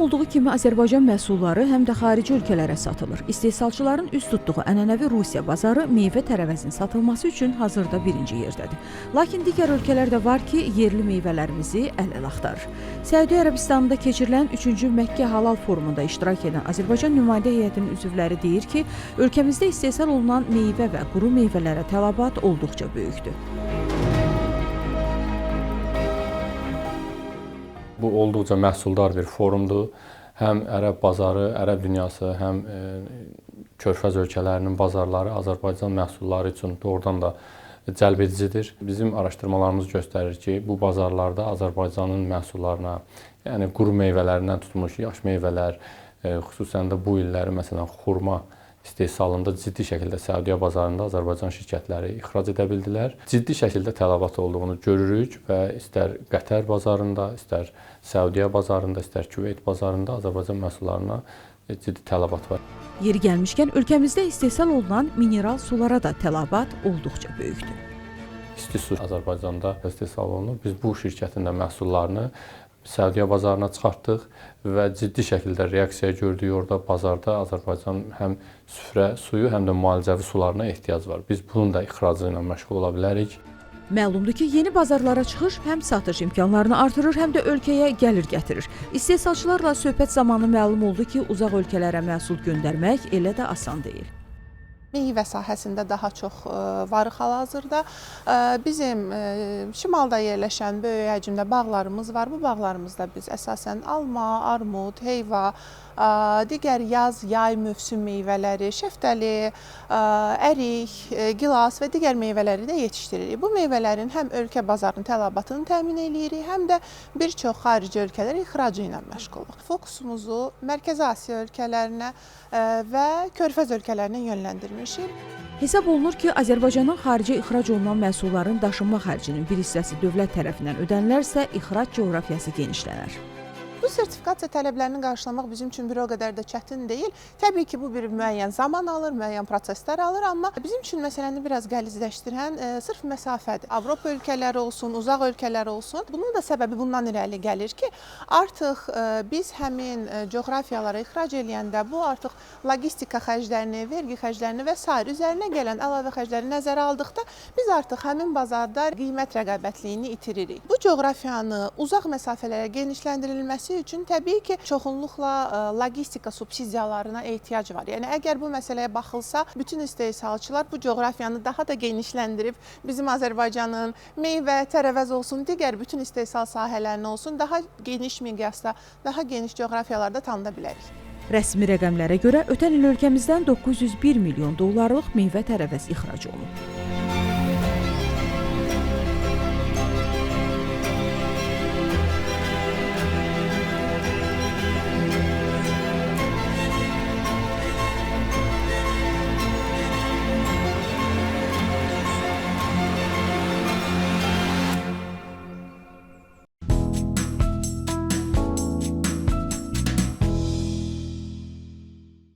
Məlum olduğu kimi Azərbaycan məhsulları həm də xarici ölkələrə satılır. İstehsalçıların üz tutduğu ənənəvi Rusiya bazarı meyvə tərəvəzin satılması üçün hazırda birinci yerdədir. Lakin digər ölkələr də var ki, yerli meyvələrimizi əl-əl axtarır. Səudiyyə Ərəbistanında keçirilən 3-cü Məkkə Halal Forumunda iştirak edən Azərbaycan nümayəndə heyətinin üzvləri deyir ki, ölkəmizdə istehsal olunan meyvə və quru meyvələrə tələbat olduqca böyükdür. Bu olduqca məhsuldar bir forumdur. Həm ərəb bazarı, ərəb dünyası, həm Körfəz ölkələrinin bazarları Azərbaycan məhsulları üçün doğrudan da cəlb edicidir. Bizim araşdırmalarımız göstərir ki, bu bazarlarda Azərbaycanın məhsullarına, yəni quru meyvələrindən tutmuş yaş meyvələr, xüsusən də bu illəri məsələn xurma istehsalında ciddi şəkildə Səudiyyə bazarında Azərbaycan şirkətləri ixrac edə bildilər. Ciddi şəkildə tələbat olduğunu görürük və istər Qətər bazarında, istər Səudiyyə bazarında, istər Küveyt bazarında Azərbaycan məhsullarına ciddi tələbat var. Yeri gəlmişkən, ölkəmizdə istehsal olunan mineral sulara da tələbat olduqca böyükdür. İsti su Azərbaycanda istehsal olunur. Biz bu şirkətin də məhsullarını Səudiyyə bazarına çıxartdıq və ciddi şəkildə reaksiya gördük orada bazarda Azərbaycan həm süfrə suyu, həm də müalicəvi sularına ehtiyac var. Biz bunun da ixracı ilə məşğul ola bilərik. Məlumdur ki, yeni bazarlara çıxış həm satış imkanlarını artırır, həm də ölkəyə gəlir gətirir. İstehsalçılarla söhbət zamanı məlum oldu ki, uzaq ölkələrə məhsul göndərmək elə də asan deyil. Meyvə sahəsində daha çox varıq hal-hazırda. Bizim şimalda yerləşən böyük həcmdə bağlarımız var. Bu bağlarımızda biz əsasən alma, armud, heyva, digər yaz, yay mövsüm meyvələri, şəftəli, ərik, gilas və digər meyvələri də yetişdiririk. Bu meyvələrin həm ölkə bazarının tələbatını təmin edirik, həm də bir çox xarici ölkələrə ixracı ilə məşğuluq. Fokusumuzu Mərkəzi Asiya ölkələrinə və Körfəz ölkələrinə yönləndirmişik. Hesab olunur ki, Azərbaycandan xaricə ixrac olunan məhsulların daşınma xərcinin bir hissəsi dövlət tərəfindən ödənilərsə, ixrac coğrafiyası genişlənər. Bu sertifikasiya tələblərini qarşılamaq bizim üçün bir o qədər də çətin deyil. Təbii ki, bu bir müəyyən zaman alır, müəyyən proseslər alır, amma bizim üçün məsələni biraz qəlizləşdirən sırf məsafədir. Avropa ölkələri olsun, uzaq ölkələr olsun. Bunun da səbəbi bundan irəli gəlir ki, artıq biz həmin coğrafiyalara ixrac eləyəndə bu artıq logistika xərclərini, vergi xərclərini və sair üzərinə gələn əlavə xərcləri nəzərə aldıqda biz artıq həmin bazarda qiymət rəqabətliyini itiririk. Bu coğrafiyanı uzaq məsafələrə genişləndirilməsi üçün təbii ki, çoxunluqla logistika subsidiyalarına ehtiyac var. Yəni əgər bu məsələyə baxılsa, bütün istehsalçılar bu coğrafiyanı daha da genişləndirib bizim Azərbaycanın meyvə, tərəvəz olsun, digər bütün istehsal sahələrini olsun, daha geniş miqyasda, daha geniş coğrafiyalarda tanıda bilərik. Rəsmi rəqəmlərə görə ötən il ölkəmizdən 901 milyon dollarlıq meyvə tərəvəz ixrac olunub.